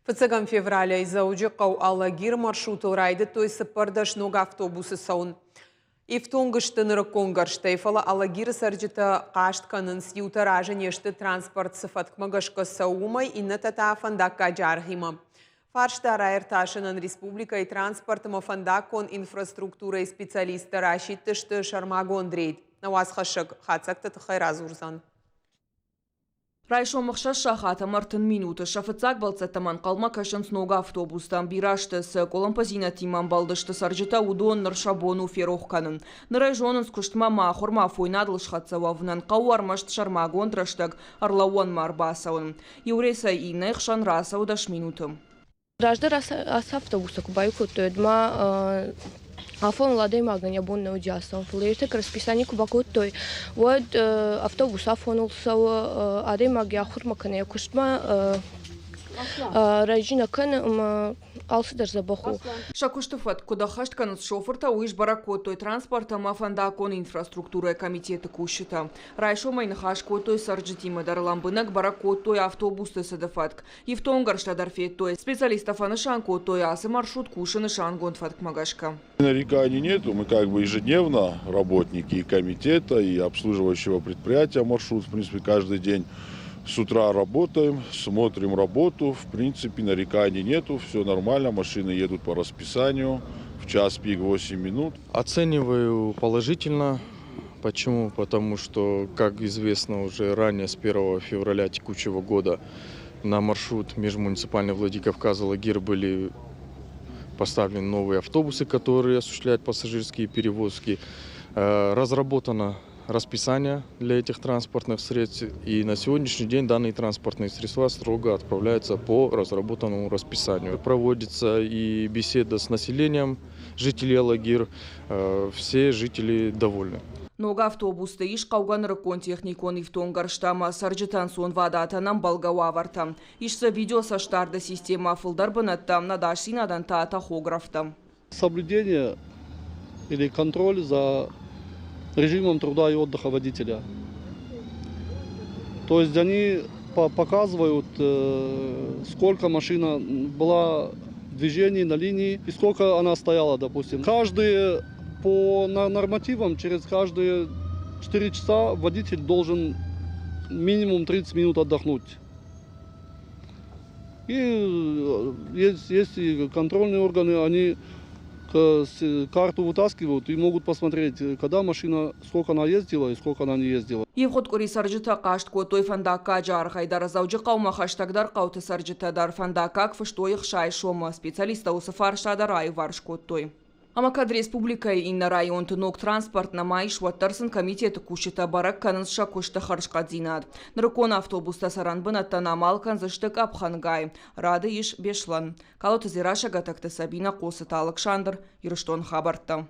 Фыццӕгӕм февралӕй Дзӕуджыхъӕу Алагир маршрутыл райдыдтой 14 ног автобусы цӕуын. Ифтонг сты нырыккон гӕрзтӕй, фӕлӕ Алагиры цӕрджытӕ хъаст кӕнынц, иутӕ разы не сты транспорт цы фӕткмӕ гӕсгӕ цӕуы, уымӕй, иннӕтӕ та фӕндаггаджы аргъимӕ. Фарста раиртасынӕн республикӕйы транспорт ӕмӕ фӕндаггон инфраструктурӕйы специалисттӕ расидтысты сӕрмагонд рейд. Нӕ уацхӕссӕг хатдзӕгты тыххӕй радзурдзӕн. Райсом 6 сахат ӕмӕ 30 минуты сӕ фыццаг бӕлццӕттӕм ӕнхъӕлмӕ кӕсынц ног автобустӕм. Бирӕ сты, цы къуылымпыдзинӕдтимӕ ӕмбӕлдысты цӕрджытӕ, уыдон ныр сӕ бон у ферох кӕнын. Ныр ӕй зонынц, куыстмӕ ӕмӕ ахуырмӕ афойнадыл схӕццӕ уӕвынӕн хъӕуы ӕрмӕст сӕрмагонд рӕстӕг ӕрлӕууӕнмӕ ӕрбацӕуын. Иу рейсӕй иннӕйы хсӕн рацӕуы 10 минуты. Раздӕр ацы автобустӕ куы баиу кодтой, уӕд ма афоныл адӕймагӕн йӕ бон нӕ уыди ацӕуын. Фӕлӕ ӕртӕккӕ расписани куы бакодтой, уӕд автобус афоныл цӕуы, адӕймаг йӕ ахуырмӕ кӕнӕ йӕ куыстмӕ рӕджы нӕ кӕны ӕмӕ алцыдӕр дзӕбӕх у. Сӕ куысты фӕтк куыд ӕххӕст кӕнынц шофыртӕ, уый сбӕрӕг кодтой транспорт ӕмӕ фӕндаггон инфраструктурӕйы комитеты кусджытӕ. Райсомӕй ныхас кодтой цӕрджытимӕ дӕр, лӕмбынӕг бӕрӕг кодтой автобусты цыды фӕтк. Ифтонггӕрзтӕ дӕр федтой. Специалисттӕ фӕнысан кодтой, ацы маршрут кусы нысангонд фӕткмӕ гӕсгӕ. Нареканий нету, мы как бы ежедневно работники и комитета, и обслуживающего предприятия маршрут, в принципе, каждый день с утра работаем, смотрим работу, в принципе, нареканий нету, все нормально, машины едут по расписанию, в час пик 8 минут. Оцениваю положительно. Почему? Потому что, как известно, уже ранее с 1 февраля текущего года на маршрут межмуниципальный Владикавказ-Алагир были поставлены новые автобусы, которые осуществляют пассажирские перевозки. Разработано расписание для этих транспортных средств, и на сегодняшний день данные транспортные средства строго отправляются по разработанному расписанию. Проводится и беседа с населением жителей Алагир, все жители довольны. Ног автобусты ис хъӕугӕ нырыккон техникон ифтонггӕрзтӕ ӕмӕ цӕрджытӕн ӕнцонвадат ӕмбӕлгӕ уавӕртӕ. Ис дзы видеоцӕстдарды системӕ, фылдӕр бынӕттӕ, ӕдасдзинадӕн та тахографтӕ. Соблюдение или контроль за режимом труда и отдыха водителя. То есть они показывают, сколько машина была в движении на линии и сколько она стояла, допустим. Каждые по нормативам через каждые 4 часа водитель должен минимум 30 минут отдохнуть. И есть и контрольные органы, они карту вытаскивают и могут посмотреть, когда машина, сколько она ездила и сколько она не ездила. Ивгъуыд къуыри цӕрджытӕ хъаст кодтой фӕндаггаджы аргъӕй дӕр. Дзӕуджыхъӕумӕ хӕстӕгдӕр хъӕуты цӕрджытӕ дӕр фӕндаггаг фыстой 60 сомы. Специалисттӕ уыцы фарста дӕр аиуварс кодтой. Ӕмӕ кӕд республикӕйы иннӕ районты ног транспорт нӕма ис, уӕддӕр сын комитеты кусджытӕ бӕрӕг кӕнынц сӕ куысты хӕрзхъӕддзинад. Нырыккон автобустӕ цӕрӕн бынӕттӕн амал кӕндзысты къӕпхӕнгай. Рады ис Беслӕн. Калоты Дзерассӕ, Гӕтӕгты Сабина, Хъоцыты Алыксандр, Ирыстон хабӕрттӕ.